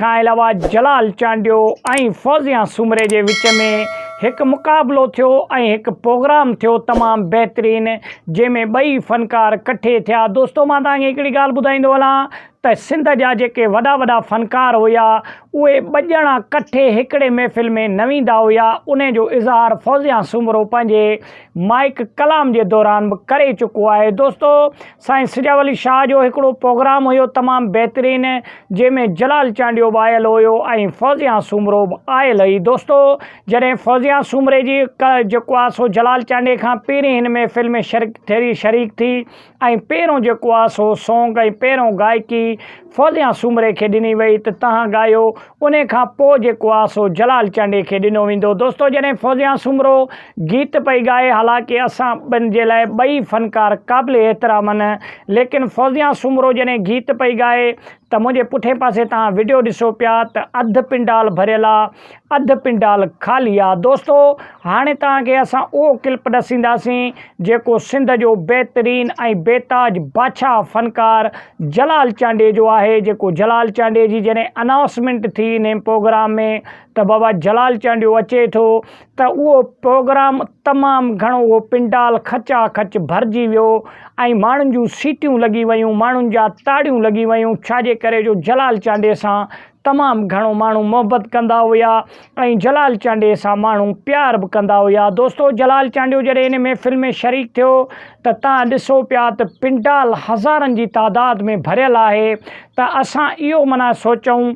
کان علاوه جلال چانڊيو ۽ فوزيان سومري جي وچ ۾ هڪ مقابلو ٿيو ۽ هڪ پوگرام ٿيو تمام بهترين جنهن ۾ ٻئي فنڪار ڪٺي ٿيا دوستو مان توهان کي هڪڙي ڳالهه ٻڌائيندو هلان ته سنڌ جا جيڪي وڏا وڏا فنڪار هيا اهي ٻه ڄڻا ڪٺي هڪڙي محفل ۾ نه ويندا هيا انهي جو اظهار فوزيان سومرو پنهنجي مائيڪ ڪلام جي دوران به ڪري چڪو آهي دوستو سائين سجاولي شاهه جو هڪڙو پروگرام هيو تمام بهترين جنهن ۾ جلال چانڊيو به آيل هيو ۽ فوزيان سومرو به آيل هئي دوستو جڏهن فوزيان سومري جي جيڪو آ سو جلال چانڊيي کان پهرين هن محفل ۾ شريڪ ٿي ۽ پهريون جيڪو آ سو سونگ ۽ پهريون گائڪي فوزيان سومري کي ڏني وئي ته تهان ڳايو انهي کان پوء جيڪو آ سو جلال چانڊيي کي ڏنو ويندو. دوستو جڏهن فوزيان سومرو گيت پئي ڳائي حالانڪه اسان ٻن جي لاء ٻئي فنڪار قابل احترام آهن ليڪن فوزيان سومرو جڏهن گيت پئي ڳائي ته منهنجي پٺئين پاسي توهان وڊيو ڏسو پيا ته اڌ پنڊال ڀريل آ اڌ پنڊال خالي آ دوستو هاڻي توهان کي اسان اهو ڪلپ ڏسينداسين جيڪو سنڌ جو بهترين ۽ بيتاج بادشاهه فنڪار جلال چانڊيي جو آهي جيڪو جلال چانڊيي جي جڏهن انائوسمينٽ ٿي انهي پروگرام ۾ ته بابا جلال چانڊيو اچي ٿو ته اهو پروگرام تمام گهڻو اهو پنڊال کچا کچ ڀرجي ويو ۽ ماڻهن جون سيٽيون لڳي ويون ماڻهن جا تاڙيون لڳي ويون ڇاجي ڪري جو جلال چانڊيي سان تمام گهڻو ماڻهو محبت ڪندا هيا ۽ جلال چانڊيي سان ماڻهو پيار به ڪندا هيا دوستو جلال چانڊيو جڏهن ان محفل ۾ شريڪ ٿيو ته تان ڏسو پيا ته پنڊال هزارن جي تعداد ۾ ڀريل آهي ته اسان اهو معنيٰ سوچون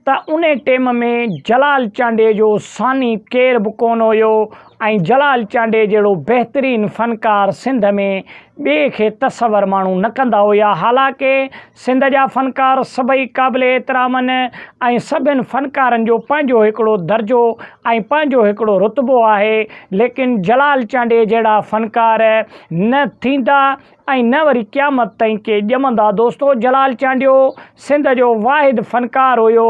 ته ان ٽيم ۾ جلال چانڊيي جو ثاني ڪير به ڪونه هيو ۽ جلال چانڊيي جهڙو بهترين فنڪار سنڌ ۾ ٻئي کي تصور ماڻهو نه ڪندا هيا حالانڪه سنڌ جا فنڪار سڀئي قابل احترام آهن ۽ سڀن فنڪارن جو پنهنجو هڪڙو درجو ۽ پنهنجو هڪڙو رتبو آهي ليڪن جلال چانڊيي جهڙا فنڪار نه ٿيندا ۽ نه وري قيامت تائين ڪي ڄمندا دوستو جلال چانڊيو سنڌ جو واحد فنڪار هيو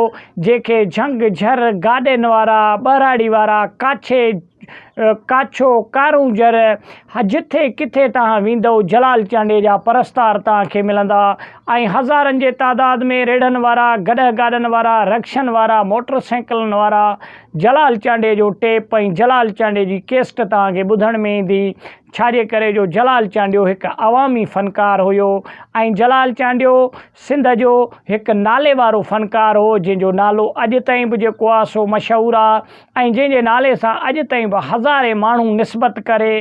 جنهن کي جهنگ جهر گاڏين وارا ٻهراڙي وارا ڪاڇي ڪاڇو، ڪارونجهر، جٿي ڪٿي توهان ويندؤ جلال چانڊيي جا پرستار توهان کي ملندا ۽ هزارن جي تعداد ۾ ريڙهن وارا، گڏهه گاڏن وارا، رڪشن وارا، موٽر سائيڪلن وارا جلال چانڊيي جو ٽيپ ۽ جلال چانڊيي جي ڪيسٽ توهان کي ٻڌڻ ۾ ايندي ڇاجي ڪري جو جلال چانڊيو هڪ عوامي فنڪار هيو ۽ جلال چانڊيو سنڌ جو هڪ نالي وارو فنڪار هو جنهن جو نالو اڄ تائين به جيڪو آ سو مشهور آ ۽ جنهن جي نالي سان اڄ تائين به هزارين ماڻهو نسبت ڪري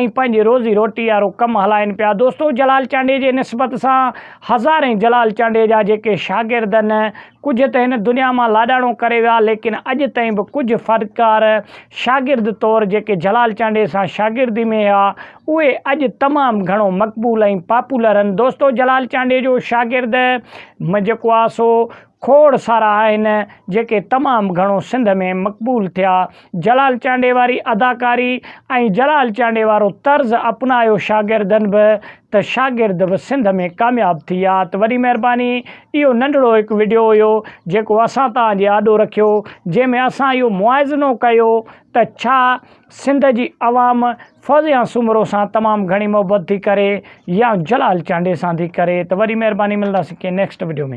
۽ پنهنجي روزي روٽي وارو ڪم هلائين پيا دوستو جلال چانڊيي جي نسبت سان هزارين جلال چانڊيي جا جيڪي شاگرد آهن ڪجهه ته هن دنيا مان لاڏاڻو ڪري ويا ليڪن اڄ تائين به ڪجهه فنڪار شاگرد طور جيڪي جلال چانڊيي سان شاگردي ۾ هيا اهي اڄ تمام گهڻو مقبول ۽ پاپولر آهن دوستو جلال چانڊيي جو شاگرد جيڪو آهي سو کوڙ سارا آهن جيڪي تمام گهڻو سنڌ ۾ مقبول ٿيا. جلال چانڊيي واري اداڪاري ۽ جلال چانڊيي وارو طرز اپنايو شاگردن به ته شاگرد به سنڌ ۾ ڪامياب ٿي ويا ته وڏي مهرباني اهو ننڍڙو هڪ وڊيو هيو جيڪو اسان توهان جي آڏو رکيو جنهن ۾ اسان اهو موازنو ڪيو ته ڇا سنڌ جي عوام فوزيان سومرو سان تمام گهڻي محبت ٿي ڪري يا جلال چانڊيي سان ٿي ڪري ته وڏي مهرباني ملنداسين ڪنهن نيڪسٽ وڊيو ۾.